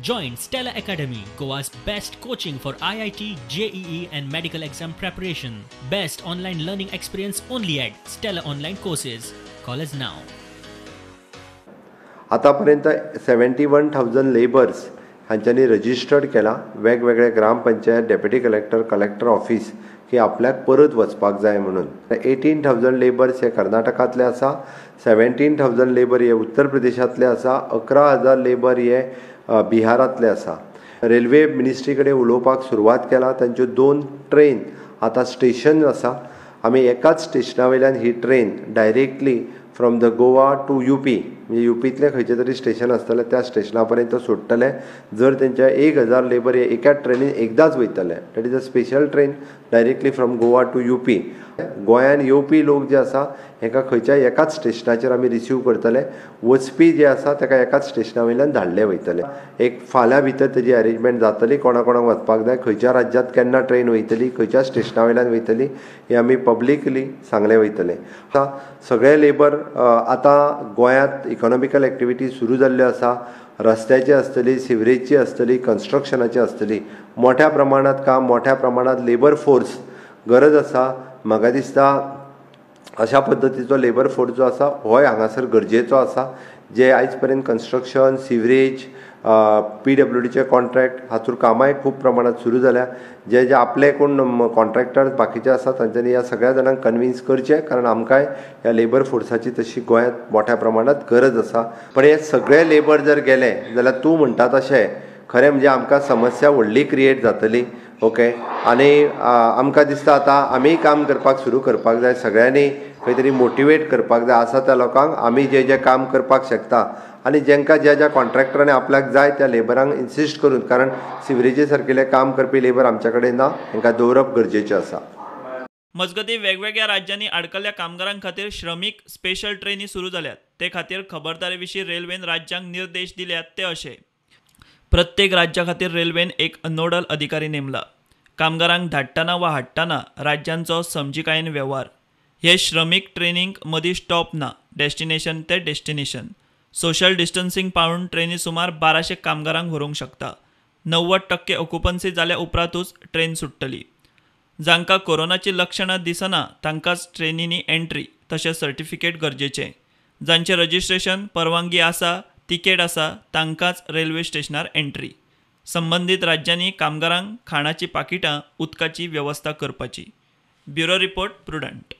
Join Stella Academy, Goa's best coaching for IIT, JEE and medical exam preparation. Best online learning experience only at Stella Online Courses. Call us now. आतापर्यंत 71,000 labours हांच्यांनी registered केला वेगवेगळे gram panchayat, deputy collector, collector office की आपल्याक परत वचपाक जाय म्हणून. 18,000 labours हे कर्नाटकांतले आसा, 17,000 लेबर हे उत्तर प्रदेशांतले आसा, 11,000 लेबर हे बिहारांतले आसा. रेल्वे मिनिस्ट्री कडेन उलोवपाक सुरवात केला. तांच्यो 2 ट्रेन आतां स्टेशन आसा. आमी एकाच स्टेशना वयल्यान ही train directly from the Goa to UP, म्हणजे युपींतलें खंयचें तरी स्टेशन आसतलें त्या स्टेशना पर्यंत सोडटले. जर तेंच्या 1,000 लेबर हे एकाच ट्रेनीन एकदांच वयतले. That is a special train directly from Goa to UP. गोंयान येवपी लोक जे आसा हेका खंयच्याय एकाच स्टेशनाचेर आमी रिसीव करतले. वचपी जे आसा तेका एकाच स्टेशना वयल्यान धाडले वयतले. एक फाल्यां भितर तेजी अरेंजमेंट जातली. कोणा कोणाक वचपाक जाय, खंयच्या राज्यांत केन्ना ट्रेन वयतली, खंयच्या स्टेशना वयल्यान वयतली हें आमी पब्लिकली सांगले वयतले. आतां सगळे लेबर आतां गोंयांत इकॉनॉमिकल एक्टिविटी सुरू जाल्ल्यो आसा. रस्त्याची आसतली, सिवरेजची आसतली, कन्स्ट्रक्शनाची आसतली. मोठ्या प्रमाणांत काम, मोठ्या प्रमाणांत लेबर फोर्स गरज आसा. म्हाका दिसता अशा पद्दतीचो लेबर फोर्स जो आसा होय हांगासर गरजेचो आसा. जे आयज पर्यंत कन्स्ट्रक्शन, सिवरेज, PWDचे कॉन्ट्रॅक्ट हातूंत कामांय खूब प्रमाणांत सुरू जाल्या. जे जे आपले कोण कॉन्ट्रॅक्टर्स बाकीचे आसा तांच्यांनी ह्या सगळ्या जाणांक कन्विन्स करचें, कारण आमकांय ह्या लेबर फोर्साची तशी गोंयांत मोठ्या प्रमाणांत गरज आसा. पण हे सगळे लेबर जर गेले जाल्यार तूं म्हणटा तशें खरें म्हणजे आमकां समस्या व्हडली क्रिएट जातली. ओके, आनी आमकां दिसता आतां आमी काम करपाक सुरू करपाक जाय. सगळ्यांनी खंय तरी मोटिवेट करपाक जाय आसा त्या लोकांक आमी जे जे काम करपाक शकता आनी जेंकां ज्या ज्या कॉन्ट्रॅक्टरांनी आपल्याक जाय त्या लेबरांक इन्सिस्ट करून, कारण सिवरेजी सारकिलें काम करपी लेबर आमच्या कडेन ना, हेंकां दवरप गरजेचें आसा. मजगतीं वेगवेगळ्या राज्यांनी आडकल्ल्या कामगारां खातीर श्रमीक स्पेशल ट्रेनी सुरू जाल्यात. ते खातीर खबरदारी विशीं रेल्वेन राज्यांक निर्देश दिल्यात ते अशे: प्रत्येक राज्या खातीर रेल्वेन एक नोडल अधिकारी नेमला. कामगारांक धाडटना वा हाडटना राज्यांचो समजिकायेन वेव्हार. हे श्रमीक ट्रेनींक मदीं स्टॉप ना, डेस्टिनेशन ते डेस्टिनेशन. सोशल डिस्टन्सिंग पाळून ट्रेनी सुमार 1200 कामगारांक व्हरूंक शकता. 90% ऑक्युपन्सी जाल्या उपरांतूच ट्रेन सुट्टली. जांकां कोरोनाची लक्षणां दिसना तांकांच ट्रेनींनी एंट्री तशेंच सर्टिफिकेट गरजेचें. जांचें रजिस्ट्रेशन परवानगी आसा, तिकेट आसा तांकांच रेल्वे स्टेशनार एंट्री. संबंदीत राज्यांनी कामगारांक खाणाची पाकिटां, उदकाची वेवस्था करपाची. Bureau report, Prudent.